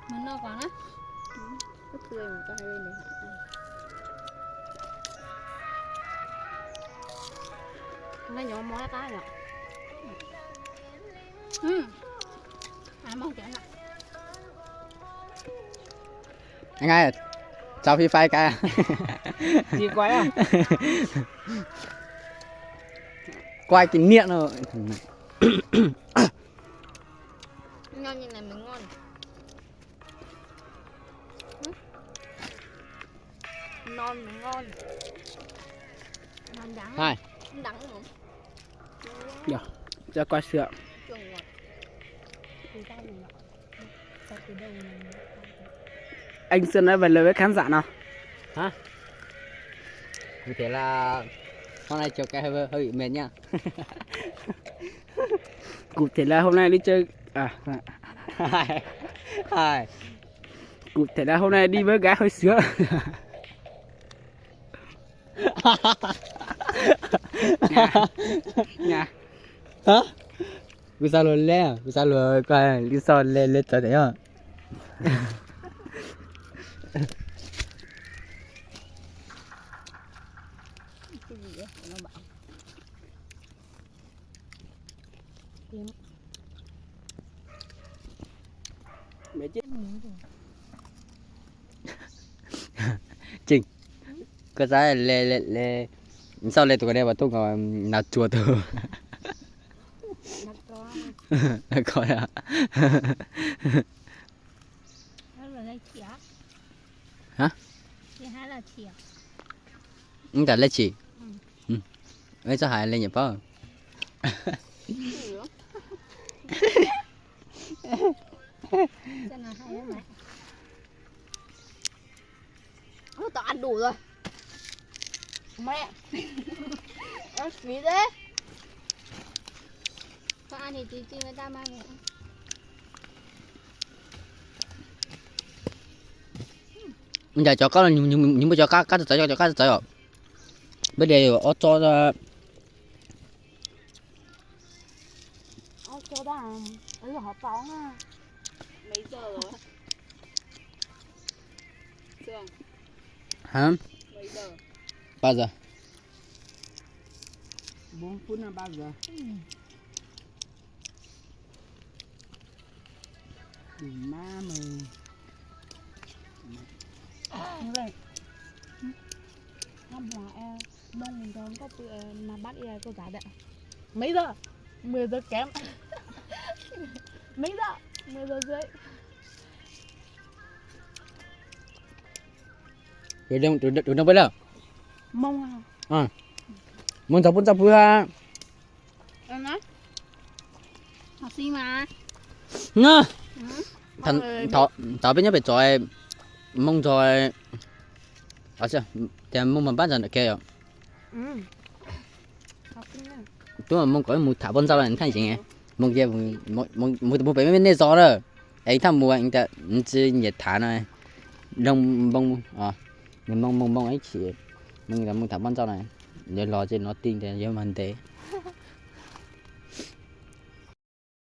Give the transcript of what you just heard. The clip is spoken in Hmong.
Mus noj qos na. Tus twg mus tau hais li ntawd. Noj nyob mov qab yom. Mov cov no. Ngai, tso Free Fire ka. Tsis quay á. Quay kinh nghiệm rồi. Ngon như này mới ngon. Non mới ngon. Non đắng. Hai. Đắng không? Giờ, cho quay sữa. Chuông ngọt. Từ đây này. Anh Sơn nói vài lời với khán giả nào. Hả? Cụ thể là hôm nay cho cái hơi, hơi mệt nha. Cụ thể là hôm nay đi chơi à, hai. Cụ thể là hôm nay đi với gái hơi sướng. Nhà. Nhà. Hả? Kuv xav luag leb, kuv xav luag koj li xav leb leb txawv tias yog. Tseem, koj xav le le le, xav le tus ko de vas tub ko nas tsuag tus. Ko Hab? Ntawm lej tsis? Txhob hais li nyuam paub. Ui, tao ăn đủ rồi. Mẹ. Ăn phí thế. Con ăn thì chỉ chi với tao mang về ăn. Ntawm cov kab, nws muaj cov kab, kab txawv txawv, cov kab txawv txawv os. Peb de ob tsob. Ơ, cho ta, ơ, họ tao á. Mấy giờ rồi? Sương. Hả? Mấy giờ? Ba giờ. Bốn phút nữa ba giờ. Đủ má mày. Như vậy. Năm ngoái, ờ, Mông mình còn có bữa, ờ, mà bác, ờ, cô giáo dạy. Mấy giờ? Mười giờ kém. Mấy giờ? Mười giờ rưỡi. Rủ đông, rủ, rủ đông với lơ. Mông à? Ờ. Mông tao pun tao pun ha. Ờ, nó. Học sinh mà. Nó. Ừ. Thằng, thọ, thọ biết nhớ phải trò Mông trò. Ờ, sao? Thì Mông mà bắt giờ nó kêu. Ừ. Học sinh à. Tub Mông có mus tham quan rau là thaj yeeb, Mông kia, Mông, Mông, Mông, Mông pem nej zos na. Es thaj mus tsis nyiam tham no. Nws Mông, Mông, Mông ib chim, Mông, Mông tham quan rau na. Yog los ces no ti tias yog mas ntev.